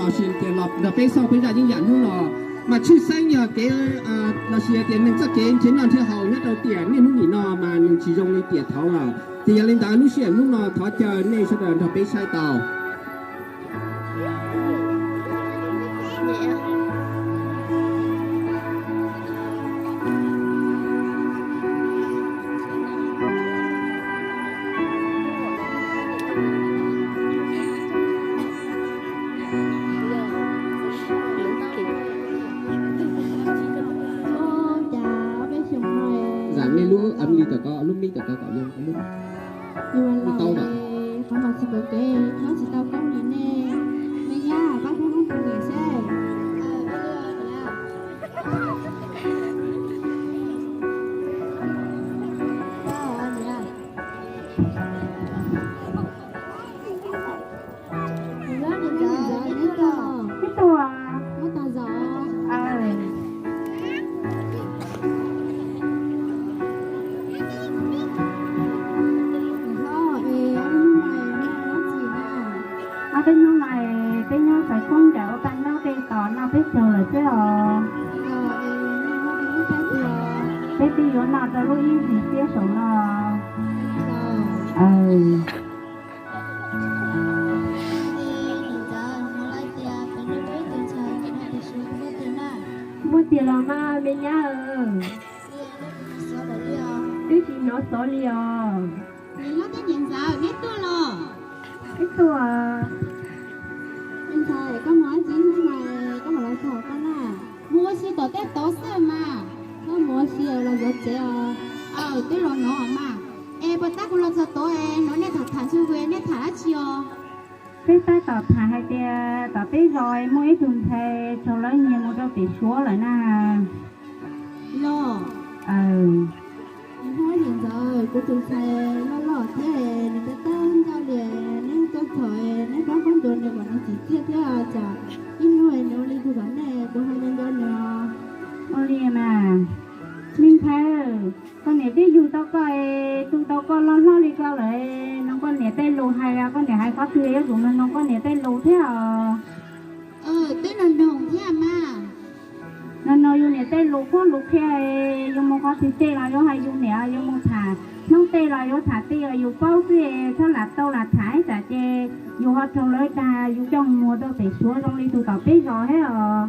Los sis tias los nrog peb xauj peb zaj yeeb yam hnub no, mas tshwj xeeb yog kev los sis tias neeg txoj kev nrhiav noj nrhiav haus nyob rau tiam niaj hnub nim no mas nws tsis zoo li tiam thaud lawm. Ces yog li ntawd lub sij hawm hnub no thov caw nej sawv daws nrog peb saib tau. Zam me lub ấm ly tom ko, lub mic tom ko kom yog lub. Yus los tau, qhov mas tsis pom kev nyob tsis tau koob li ne. Me nyab pab hlub hlub tus niam seb. Ib tug. Muab tau zos. Ob peb hnub no peb nyob xaiv koob ncaws ua paj ntaub tej tos noj peb caug lawm xwb os. Peb twb yuav noj rau lub ib hlis xiab saum no. Muaj tiag los mas me nyab, twb tsis hnov xov li os. Niam hlob thiab niam ntxawm, neb tuaj los? Neb tuaj. Me ntxhais, koj mus ua txiv hnub no, koj mam los tham koj na. Mus ua si tom tej tod xwb mas, koj mus ua si los zov tsev os. Aw, twb los no mas. Es puas tab kuv los txog tod es hnov nej tham tham xwb, nej tham dab tsi os? Peb tab tom tham hais tias tom peb zos muaj ib tug ntxhais raug lawv nyiag mus rau pem Suav lawm na. Los, niam hlob thiab niam ntxawm, kuv tus ntxhais loj loj thiab nws tab tom ncaj li, neb tuaj txog neb pab khaub ncaws nws kom nws tsim txiaj thiab tsam ib hnub nws ua li tug tom nej, kuv ho nco nco nws. Ua li mas, me ntxhais, koj niam twb yug tau koj, tu tau koj loj hlob li koj lawm, mloog koj niam tej lus hais, koj niam hais qhov twg yuav tsum mloog koj niam tej lus thiab os. Twb mloog mloog thiab mas. No no yus niam tej lus qhuab lus qhia, yuav mus qhov twg tej los yuav hais yus niam, yuav mus tham hnub tej los yuav tham tej yus paub xwb, txhob lam tau lam tham ib tsam ces yus ho raug lawv dag yus coj mus rau pem Suav zoo li tus tom peb zos thiab os.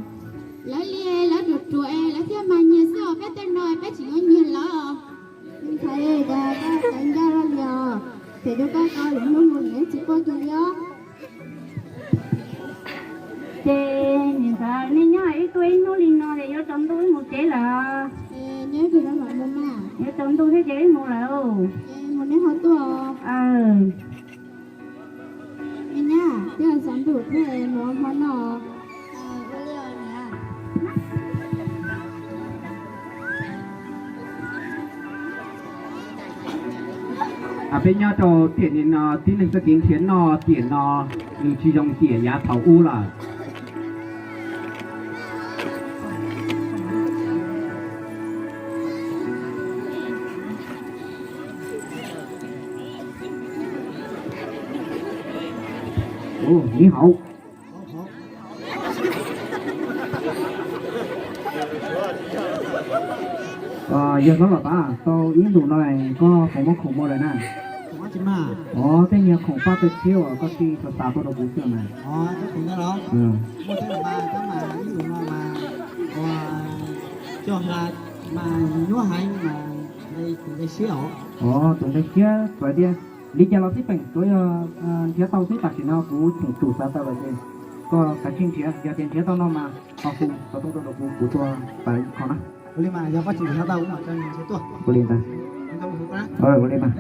Lawv li lawv ruam ruam es lawv thiaj mag nyiag xwb os, peb tej no peb tsis yuav nyiag lawv. Ntxhais, cas koj txawv ncauj li os, phem rau koj ko, lwm hnub mus nws tsis quaj kiag li os. Ces niam ntxawm, nej nyob ib tuaj ib hnub li no ces yuav tsaus ntuj wb mus tsev lawm. Yuav tsaus ntuj thiab ces wb mus lawm. Mus neb ho tuaj. Me nyab, twb tsaus ntuj thiab mus hmo noj. Peb nyob rau tiam no tib neeg txoj kev nrhiav noj tiam no nws tsis zoo tiam yav thaum ub lawm. Ua li hauv. Yog hlob Los Pab, tau ib ntus no koj puas muab khoom muag lawm na? Ov, tej niag khoom paj tawg tshiab uas koj tij xav xav tuaj rau kuv xwb mas. Ov, tus nqaij siab txawv tiag. Li cas los xij peem, tsuav yog nrhiav tau xwb, tam sim no kuv tseem tsum xav tau lawm ces koj kav tsij nrhiav, yog tias nrhiav tau no mas ho hu xov tooj tuaj rau kuv, kuv tuaj pab koj na. Ua li mas yog koj tseem nrhiav tau kuv mam coj nws tuaj. Ua li ntag. Ua li mas.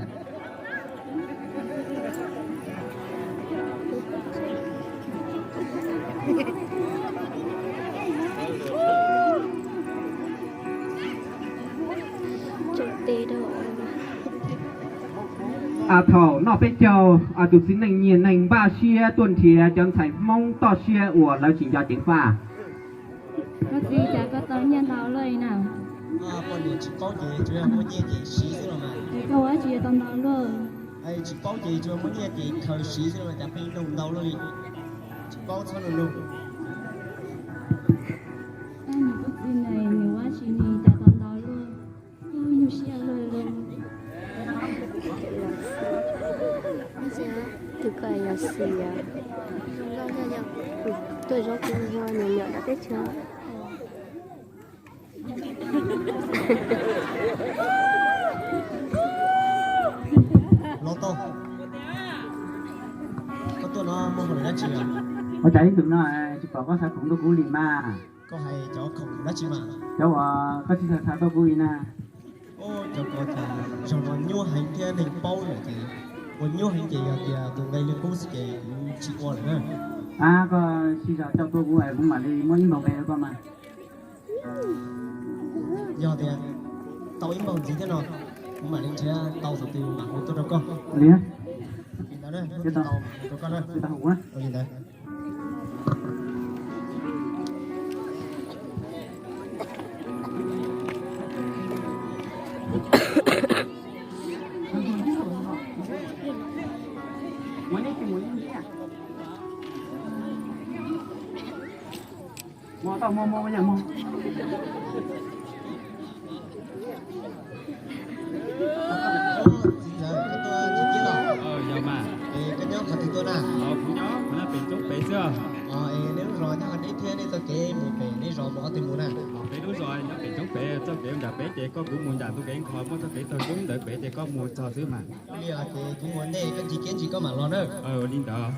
Thaum noj peb caug, tus txiv neej nyiag neeg npaj siab tuaj nrhiav cov ntxhais Hmoob toj siab uas lawv tsis nco ceev faj. Koj txiv, cas koj tau nyiaj ntau luaj li na? Koj ua dab tsi yuav tau ntau luaj? Tsis paub ces tsuas muaj nyiaj ces khaws siv xwb los cas pheej ntau luaj li. Tsis paub txhob nug nug. Nws kuj txwv nws, nws ua tsis nws cas tau ntau luaj, nyuaj siab luaj li. Tus ko yog xis, tuaj zaub kuv hu nws nyuam rau teb chaws. Los tau. Koj tuaj no muaj hauj lwm dab tsi os? Ua cas ib ntus no tsis pom koj xa khoom tuaj kuv li mas? Koj hais cov khoom dab tsi mas? Cov uas koj tsis xa xa tuaj kuv li na. Cov ko tas zaum no nyuaj heev thiab neeg paub lawm ces, ua nyuaj heev ces yog tias tus nqe li qub xwb ces kuv tsis ua lawm na. Ab, koj sib zog coj tuaj kuv es kuv mam li muab ib npaug npe rau koj mas. Yog tias tau ib npaug ntxiv thiab no, kuv mam li nrhiav tau thaum twg mam hu tuaj rau koj. Li ntawd, tau hu rau koj na. Li ntawd. Txiv ntxawm, koj tuaj tsis tiag los? Yog mas. Es koj nyob qhov twg tuaj na? Kuv nyob qhov no pem roob pem xwb. Es nej lub zos nyob qhov deb thiab nej txoj kev mus pem nej zos mus qhov twg mus na? Peb lub zos nyob pem roob pem, txoj kev nram peb ces koj kuv mus nram tus kev nkhaus muaj txoj kev taug roob ntawd pem ces koj mus txog xwb mas. Li os, ces kuv mus ntej koj ncig kiab ntsis koj mam los na. Li ntawd.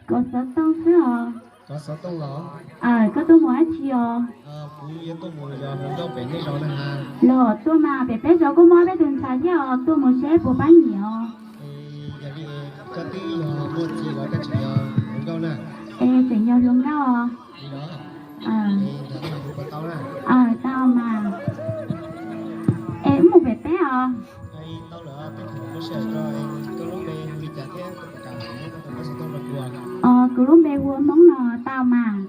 Kov xov tooj xwb os. Kov xov tooj los? Koj tuaj mus dab tsi os? Kuv yuav tuaj mus yos hluas nkauj pem nej zos na. Los tuaj mas, pem peb zos kuj muaj peb tus ntxhais thiab os, tuaj mus seb puas pab nyiam os. Yog li koj twb yog muaj txiv los koj tseem yog hluas nkauj na? Es tseem yog hluas nkauj os. Tau mas. Es wb mus pem peb os. Os, kuv lub npe hu ua Hmoob no. Tau mas.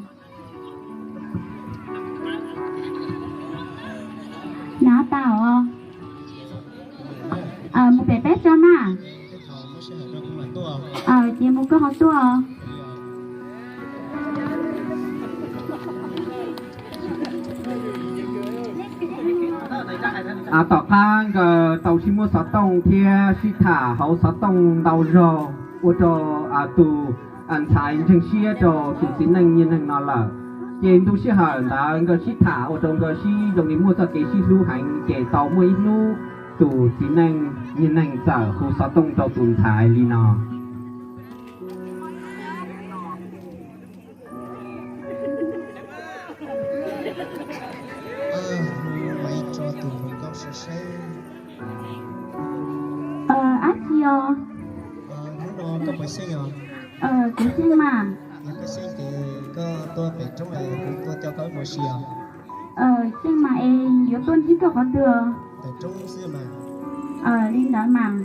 Nov tau os. Mus pem peb tso mas. Ces mus koj ho tuaj. Tom qab nkawd tau sib muab xov tooj thiab sib tham hauv xov tooj ntau zaug ua rau tus ntxhais ntseeg siab rau tus txiv neej niag neeg no lawm, ces ntu sij hawm ntawd nkawd sib tham ua rau nkawd sib zoo li muaj txoj kev sib hlub heev, ces tau muaj ib hnub tus txiv neej niag neeg txawm hu xov tooj rau tus ntxhais li no. Dab tsi os? Hnub no koj puas xyeej os? Kuv xyeej mas. Yog koj xyeej ces koj tuaj pem roob es kuv tuaj coj koj wb mus ua si os. Xyeej mas es yuav tuaj ntsib koj qhov twg? Pem roob xwb mas. Li ntawd mas.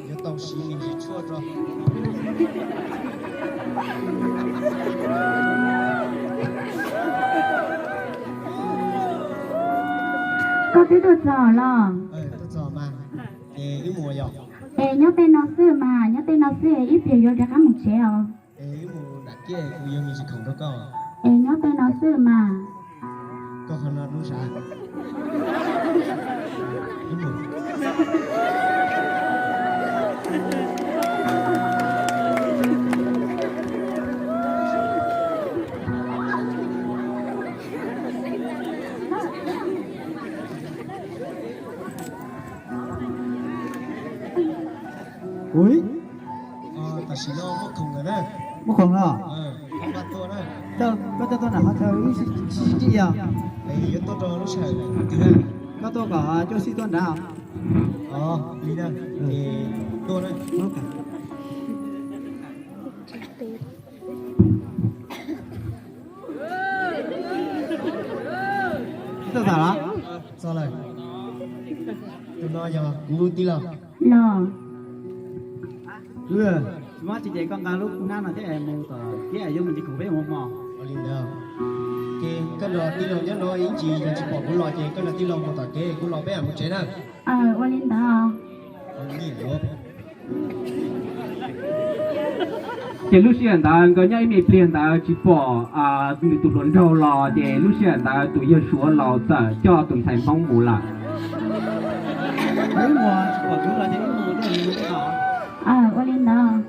Yuav tau siv me ntsis tshuaj tso. Koj twb tuaj txog los? Es nyob tej no xwb mas, nyob tej no xwb, ib pliag yuav rov qab mus tsev os. Es wb mus nram kiab kuv yuav me ntsis khoom rau koj. Es nyob tej no xwb mas. Koj qhov no lub sav. Ui, tam sim no muaj khoom lawm na. Muaj khoom los? Koj coj tuaj nram qhov chaw wb sib cim yog? Yuav tuaj rau lub sij hawm twg na? Koj tuaj kom cuaj xib tuaj nrad. Os, li na, tuaj na. Tuaj txog los? Tus no yog kuv tij laug. Los. Tsis muaj tsis ces koj nqa lub kub hnab no thiab mus tom kev yooj yim khoom peb mus hmo. Ua li ntawd, ces koj nrog tij laug nyob no ib ntsis, yog tsis pom kuv los ces koj nrog tij laug mus tom kev, kuv los peb mam mus tsev na. Ua li ntawd. Ces lub sij hawm ntawd nkawd nyob ib me pliag ntawd tsis pom nws tus hluas nraug los, ces lub sij hawm ntawd tus yawg Suav los txawm coj tus ntxhais Hmoob mus lawm. Ua li ntawd.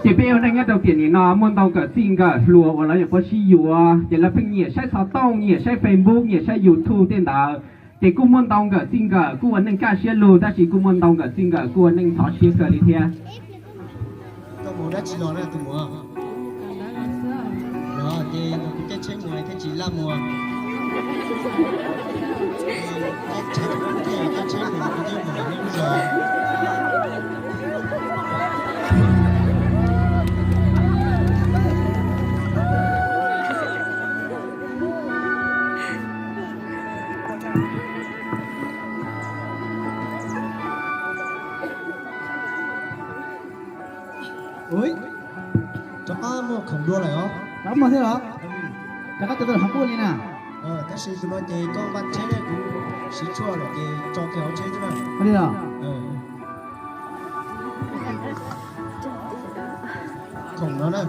Ces peb ua neej nyob rau tiam nim no muaj ntau nkawm txij nkawm hluas uas lawv nyuam qhuav sib yuav, ces lawv pheej nyiam saib xov tooj, nyiam saib Facebook, nyiam saib YouTube tej ntawd. Ces kuj muaj ntau nkawm txij nkawm kuj ua neej kaj siab lug, tab sis kuj muaj ntau nkawm txij nkawm kuj ua neej ntxhov siab kawg li thiab. Koj mus dab tsi los na tus muam? Los ces nrog kuv caij tsheb mus thiaj tsis laj mus. Caij tsheb, caij tsheb mus kuv twb mus lawm ib lub zos. Ui, rov qab muaj khoom dua lawm os. Rov qab muaj thiab los? Rov qab tuaj tau hauv nkuaj li na. Tab sis tus no ces koj npaj tsheb, kuv siv tshuaj lawm ces tso kiag hauv tsheb xwb na. Li los? Khoom no na.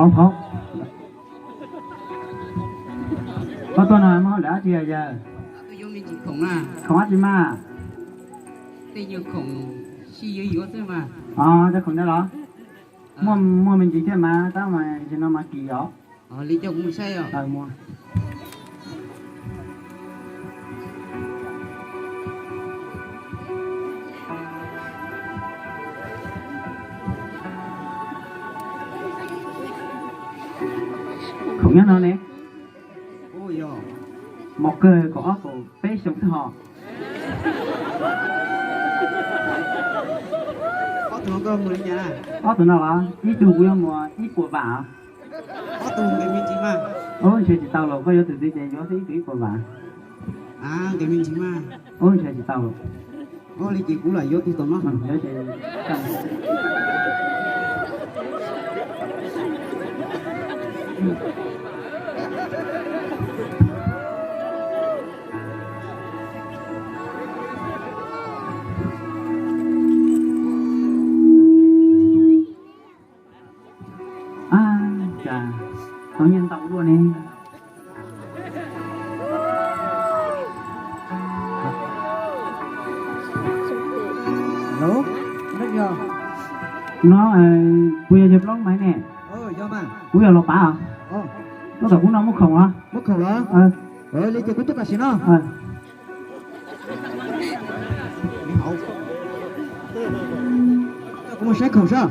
Hauv, hauv. Koj tuaj no muaj hauj lwm dab tsi yawg? Khoom dab tsi mas? Tej khoom no los? Muaj me ntsis thiab mas, tab mas ntsis no mas kim os. Khoom nyob no ne. Mos kawg kaum ob kaum peb xyoo xwb ho. Ob tug no los ib tug kuv yuav mus ib puas vam. Ntshe tsis tau los, koj yuav tus twg ces yuav xwb, ib tug ib puas vam. Ntshe tsis tau los. Li ces kuv lam yuav tus tom no. Cas tau nyiaj ntau dua ne. No kuv yog yawg Plaub Maiv ne. Kuv yog los pav os. Tuaj tom kuv no muaj khoom los? Li ces kuv tuaj tam sim no. Kuv mus saib khoom seb.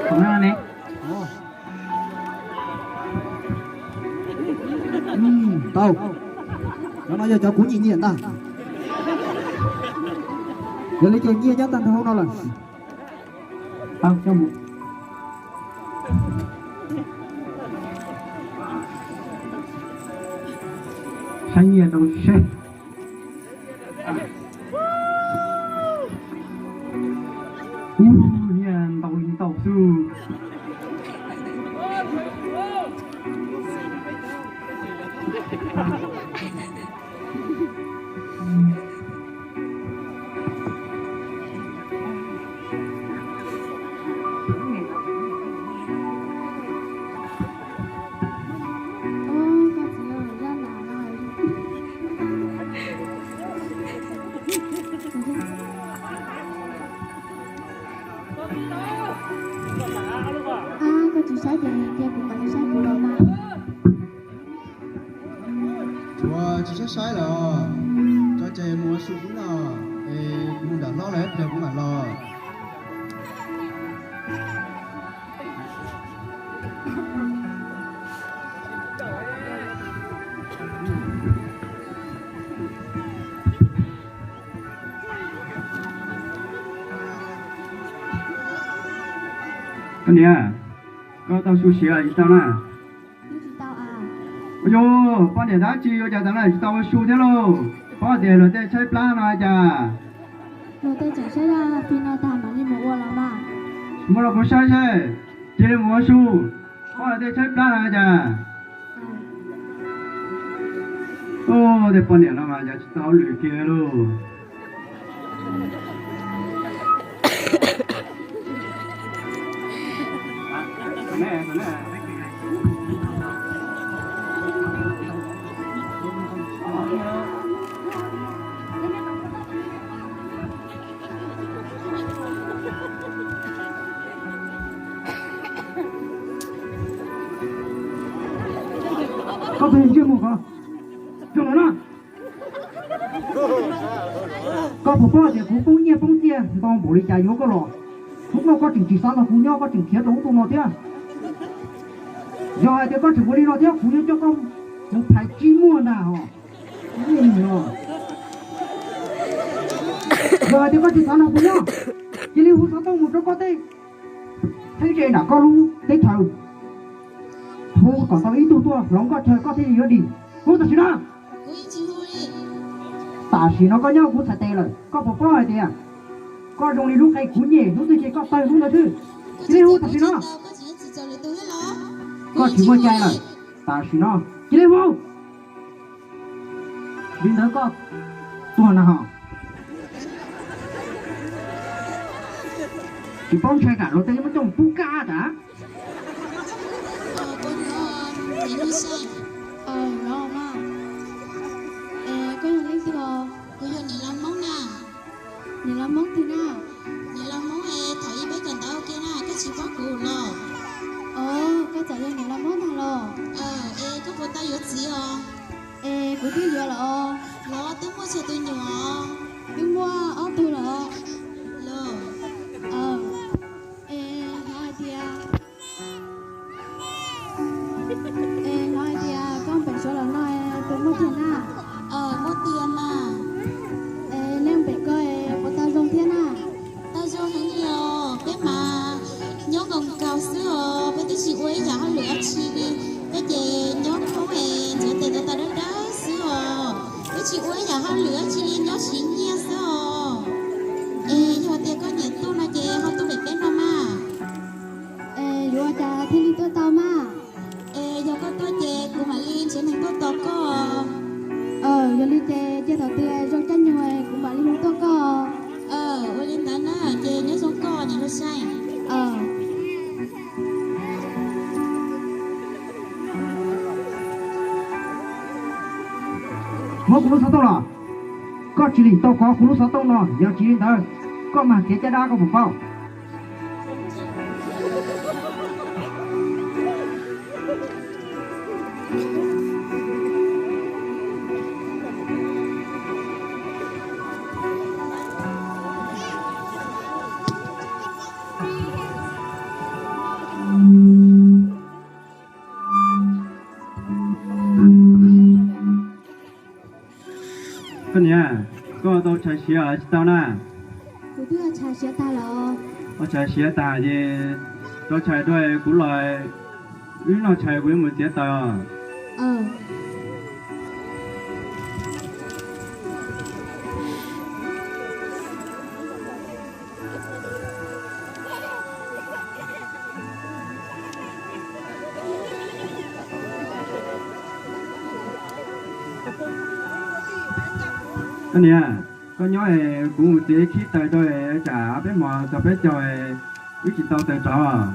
Khoom no ne. Tau. Cov no yog cov kuv nyiam nyiam ntag. Yog li ces nyiaj nyob tag nrho hauv no lawm. Tau coj mus. Saib nyiaj rau seb. Ub, nyiaj ntau li ntau xwb. Ua tsis saib saib lawm, tso tseg mus ua su xwb no, es kuv mus nram hlob lawm ib pliag kuv mam los. Koj niam, koj tau su siav los tsis tau na? Ua yog poj niam dab tsi ua cas tam no tsis tau ua su thiab lauj? Paub tias luag tej tshaib plab no cas. Luag tej tseem saib dab fi no tag mam li mus ua los mas. Muab rau kuv saib saib, cia li mus ua su, paub luag tej tshaib plab no cas. Tej poj niam no mas cas tsis tau hauj lwm kiag lauj. Koj tus ntsej muag ko, zoo no na. Koj puas paub tias kuv poob nyiaj poob txiaj ntau npaum li cas yuav koj los? Hnub no koj tseem tsis xav nrog kuv nyob, koj tseem khiav rau ub rau no thiab. Yog hais tias koj tseem ua li no thiab kuv yuav coj koj mus phais tsib muag ntag os. Yog hais tias koj tsis xav nrog kuv nyob, cia li hu xov tooj mus rau koj tej txheeb ze nram koj lub teb chaws. Hu kom tau ib tug tuaj hloov koj chaw koj thiaj li yuav dim. Hu tam sim no. Tam sim no koj nyob kuv txhais tes lawm, koj puas paub hais tias koj zoo li lub qe kuv nyem, hnub twg ces koj tawg hnub ntawd xwb. Cia li hu tam sim no. Koj tsis muaj cai lawm, tam sim no cia li hu. Li ntawd koj tuag na ho. Tsis paub ntshai kam luag tej muab coj pub kab tas. Koj yog leej twg os? Kuv yog niam laus Hmoob na. Niam laus Hmoob twg na? Niam laus Hmoob es thaum ub peb kawm ntawv ua ke na, koj tsis paub kuv los? Os, koj txawm yog niam laus Hmoob ntag los? Es koj puas tau yuav txiv os? Es kuv twb yuav lawm os. Los twb muaj tsawg tus nyuam? Twb muaj ob tug lawm. Los, es hnov hais tias, es hnov hais tias koj pem Suav los no puas muaj tiag na? Muaj tiag mas. Es nej pem koj puas tau zoo thiab na? Tau zoo heev li os, peb mas nyob nkaus nkaus xwb os, peb twb tsis ua ib yam hauj lwm dab tsi li. Peb ces nyob Hmoob es ntxuav tes ntxuav taw dawb dawb xwb os, twb tsis ua ib yam hauj lwm dab tsi li, nyob siv nyiaj xwb os. Es yog tias koj nyiam tuaj no ces ho tuaj pem peb no mas. Es yuav ua cas thiaj li tuaj tau mas? Es yog koj tuaj ces kuv mam li nrhiav neeg tuaj tos koj. Yog li ces cia thaum twg zoo caij nyoog kuv mam li hu tuaj koj. Ua li ntawd na, ces nyob zoo koj niam Lug Sai. Muab kuv lub xov tooj los. Koj tsis lim tau kov kuv lub xov tooj no, yog tsis li ntawd koj mag kev caj dab koj puas paub? Koj niam, koj tau tshais siav los tsis tau na? Kuv twb tshais siav tag lawm. Koj tshais siav tag ces rau tshais dua kuv los, wb noj tshais kuv yuav mus txiav taws os. Koj niam, koj nyob es kuv mus txiav khib taws rau, tsam peb hmos txog peb caug wb tsis tau taws rauv.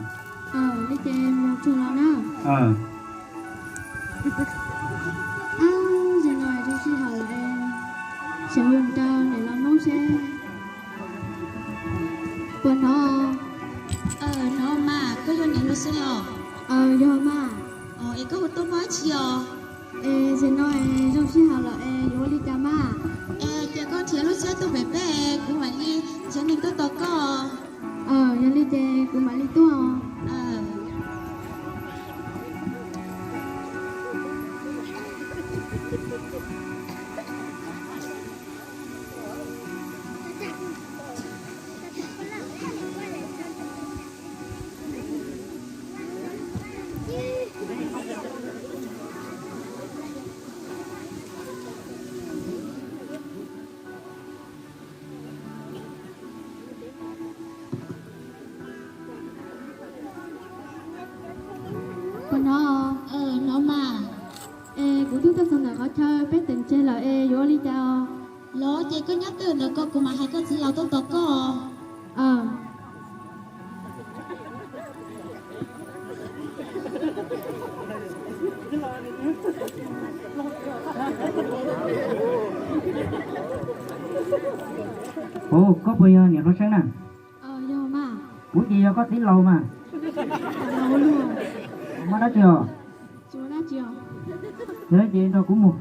Li ces mus tsuag los na. Ab, zaum no zoo sij hawm lawm, sawv mus rau niam laus Hmoob seb puas hnov. Hnov mas, koj yog niam Lug Xwb los? Yog mas. Es koj hu tuaj muaj dab tsi os? Es zaum no es zoo sij hawm lawm es yuav ua li cas mas? Es ces koj nrhiav lub tsheb tuaj pem peb, kuv mam li nrhiav neeg tuaj tos koj. Yog li ces kuv mam li tuaj. Puas hnov? Hnov mas. Es kuv twb tuaj txog ntawm qhov chaw peb teem tseg lawm es yuav ua li cas os? Los ces koj nyob twj ntawm ko, kuv mam hais koj txiv laus tuaj tos koj. Ov, koj puas yog niam hlob Seeb na? Kuv ces yog koj txiv laus mas. Muaj dab tsi os? Yog li ces nrog kuv mus.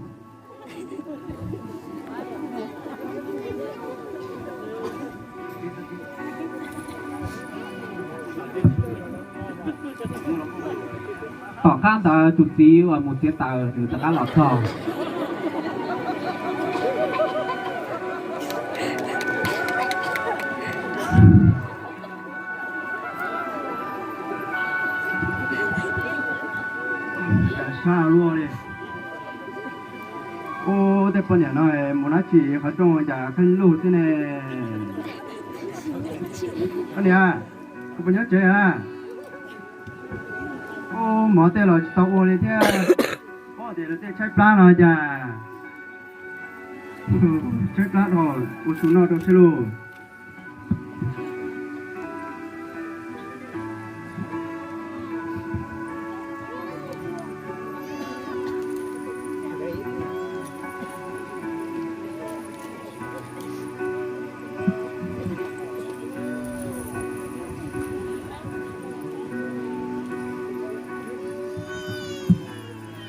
Tom qab ntawd tus txiv uas mus txiav taws nws rov qab los txog. Sab luaj li. Ub, tej poj niam no mus dab tsi qhov rooj cas qhib lug xwb ne? Koj niam, koj puas nyob tsev a? Ub, mov tej los tsis tau ua li thiab. Paub tias lawv tej tshaib plab no cas. Tshaib plab dhau, ua su noj rau seb lauj.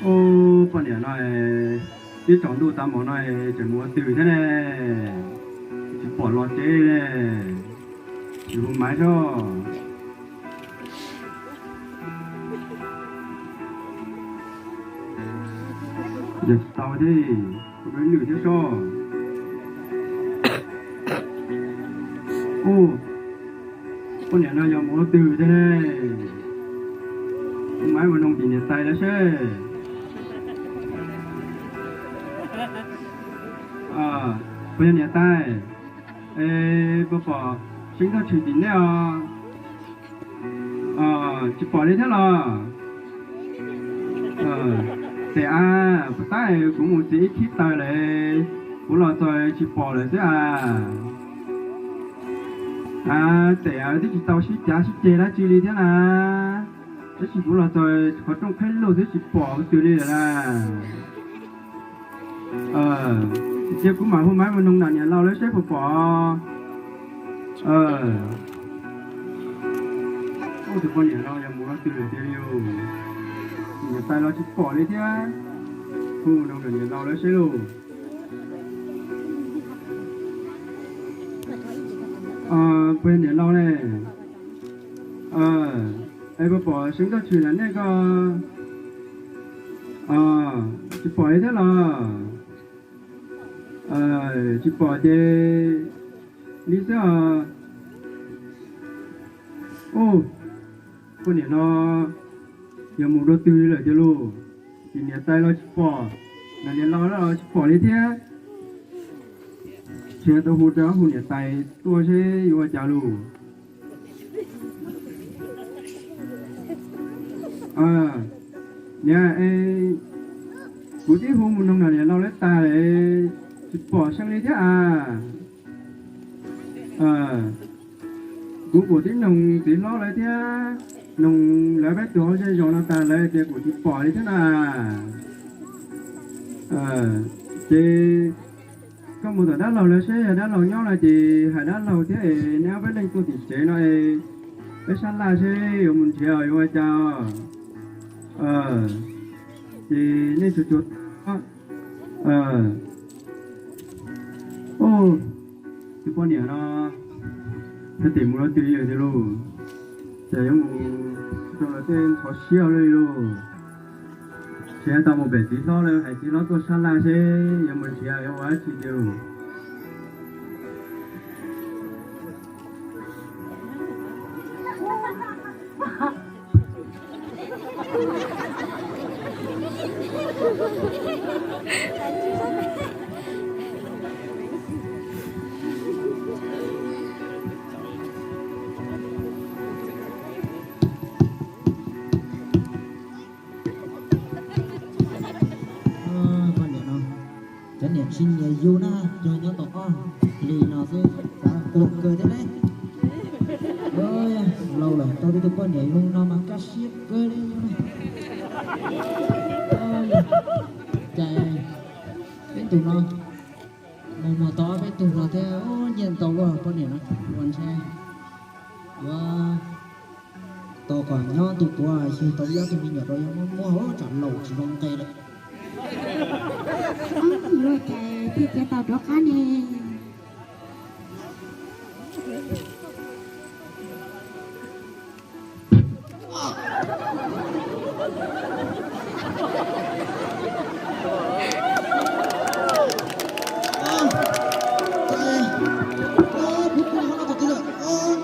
Ub, poj niam no, twb tsaus ntuj tas mus no tseem mus ua twg thiab ne? Tsis pom los tsev ne. Tsis hu maiv soj. Yog tsis tau thiab, kuv peb lwm thiab soj. Ub, poj niam no yog mus ua twg thiab ne? Hu maiv mus noog tim niam tais lawv seb. Puas yog niam tais? Es puas pom Seeb Txoj Tshwm tim nej os? Tsis pom li thiab los? Tes a, puas tab kuv mus txiav ib khib taws lawm, kuv los txog tsis pom lawm xwb a. A, tes a, twb tsis tau sib cav sib ceg dab tsi li thiab na. Tab sis kuv los txog qhov rooj qhib lug twb tsis pom tus twg li lawm na. Cia kuv mam hu maiv mus noog nram niam laus lawv seb puas pom. Tus poj niam no yog mus rau twg lawm tiag li, niam tais los tsis pom li thiab. Hu mus noog nram niam laus lawv seb lauj. Puas yog niam laus ne? Es puas pom Seeb Txoj Tshwm nram nej ko? Tsis pom li thiab los? Tsis pom ces li xwb os. Ub, poj niam no yog mus rau twg lawm tiag lauj? Ces niam tais los tsis pom, niam laus los tsis pom li thiab. Tsis tau hu rov hu niam tais tuaj seb yuav ua cas lauj. Niam, kuv twb hu mus noog nram niam laus lawv tas lawm, tsis pom Seeb li thiab a. Kuv kuj tib noog txiv hlob lawv thiab, noog lawv peb tus hauv zej zos no tas lawv tias kuj tsis pom li thiab na. Ces koj mus tom dab laug lawv seb, yog dab laug nyob no ces hais dab laug thiab es neb ob peb leeg tuaj tim tsev no es peb sab laj seb yuav mus nrhiav yuav ua cas. Ces nej tsuas tsuas, tus poj niam no, yog tes mus rau twg li lawm tiag lauj? Ces yuav mus rau lawv tej ntxhov siab li lauj. Tsis tau mus pem txiv hlob lawm, hais txiv hlob tuaj sab laj seb yuav mus nrhiav yuav ua dab tsi tiag lauj. Poj niam no, cov niam tsis nyiam yus na, yog nyob tau ob hlis no xwb xav quas kawg thiab ne. Laus lawm tau ib tug poj niam zoo no mas kaj siab kawg li yus na. Ces peb tug no, mus muag tau ob peb tug no thiab, nyiaj ntau luaj poj niam no, ua ntshe yuav tau kom nyob tu tuav, yug tau ib ob tug me nyuam rau yog muaj muaj tsam laus tsis zoo nqe lawm. Yuav cas thiaj txiav tau rov qab ne.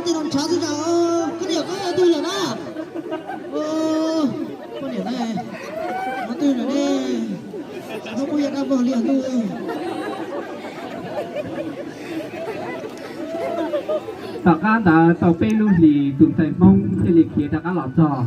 Tej no ntshav xwb, koj niam koj twg lawm na? Koj niam na, koj twg lawm ne? Hnub kuj yog dab vog li ntuj. Tom qab ntawd tau peb lub hlis tus ntxhais Hmoob thiaj li khiav rov qab los txog.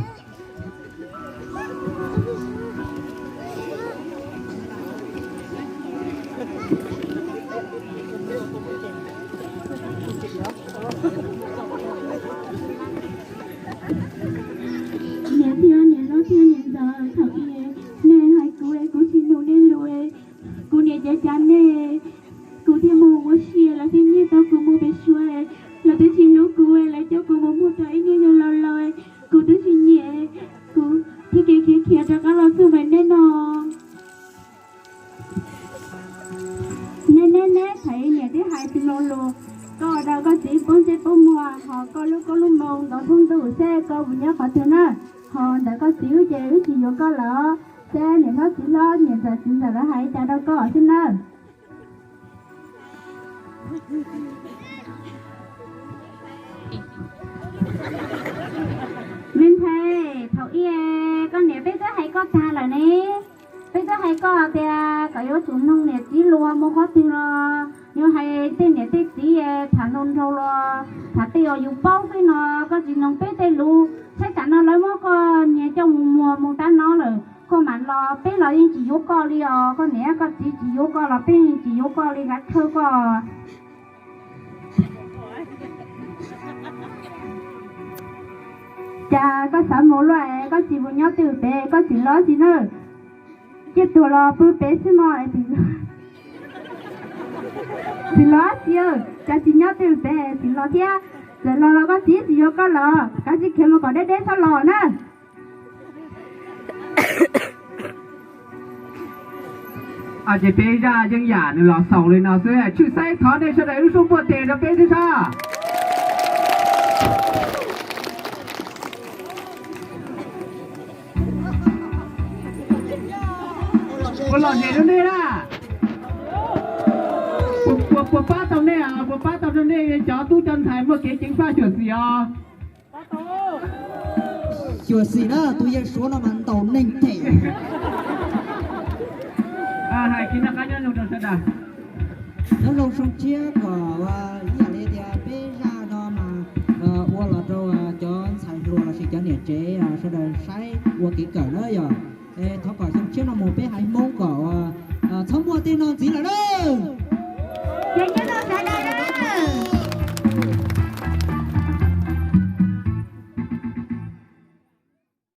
Niam thiab niam hlob thiab niam ntxawm, thaum ub nej hais kuv es kuv tsis mloog nej lus, kuv niam cav cav nej, kuv thiaj mus ua si, lawv thiaj nyiag tau kuv mus pem Suav, lawv twb tsis hlub kuv, lawv coj kuv mus muag rau ib niag yawg laus laus, kuv twb tsis nyiam, kuv thiaj khiav khiav khiav rov qab los txog ntawm nej no. Neb neb neb, thaum ub niam twb hais tsis mloog lus, koj ua rau koj txiv poob ntsej poob muag, ho koj lub koob lub moo ntau thoob ntuj, seb koj mus nyob qhov twg na. Ho ntawm koj txiv wb ces wb tsis yuav koj lawm, seb niam hlob txiv hlob niam ntxawm txiv ntxawm lawv hais li cas rau koj xwb nawb. Me ntxhais, thaum ub koj niam peb twb hais koj tag lawm ne. Peb twb hais koj tias kom yuav tsum mloog niam txiv lus, mus qhov twg los yuav hais tej niam tej txiv tham nrau nrau los tham tej uas yus paub xwb no, koj tsis mloog peb tej lus, saib tam no lawv muab koj niam coj mus muag mus tab no lawm, koj mam los peb los yeej tsis yuav koj li os, koj niam koj txiv tsis yuav koj los peb yeej tsis yuav koj li, kav thawj koj. Cas koj xav mus luaj, koj tsis mus nyob twj pem, koj tsis los tsis na. Ciaj tuag los pw pem xwb mog. Tsis los tsis, cas tsis nyob twj pem, tsis los thiab. Txawm los los koj txiv tsis yuav koj los, kav tsij khiav mus kom deb deb txhob los na. Ces peb zaj yeej yam nws los xaus li no xwb, tshwj xeeb thov nej sawv daws ib lub suab npuaj tes rau peb thiab sab. Puas lom zem rau nej na? Puas pab tau nej, puas pab tau rau nej cov tub cov ntxhais muaj kev ceev faj xyuam xim os? Xyuam xim na, tus yawg Suav no mas ntaus neeg them. Hais kiag noj qab nyob zoo rau sawv daws. Nyob zoo xyoo tshiab kom ib yam li tias peb zaj no mas ua los rau cov ntxhais hluas lossis cov niam tsev sawv daws saib ua kev kawm na yog. Thov kom xyoo tshiab no mus peb haiv Hmoob kom txhob muaj tej no ntxiv lawm na.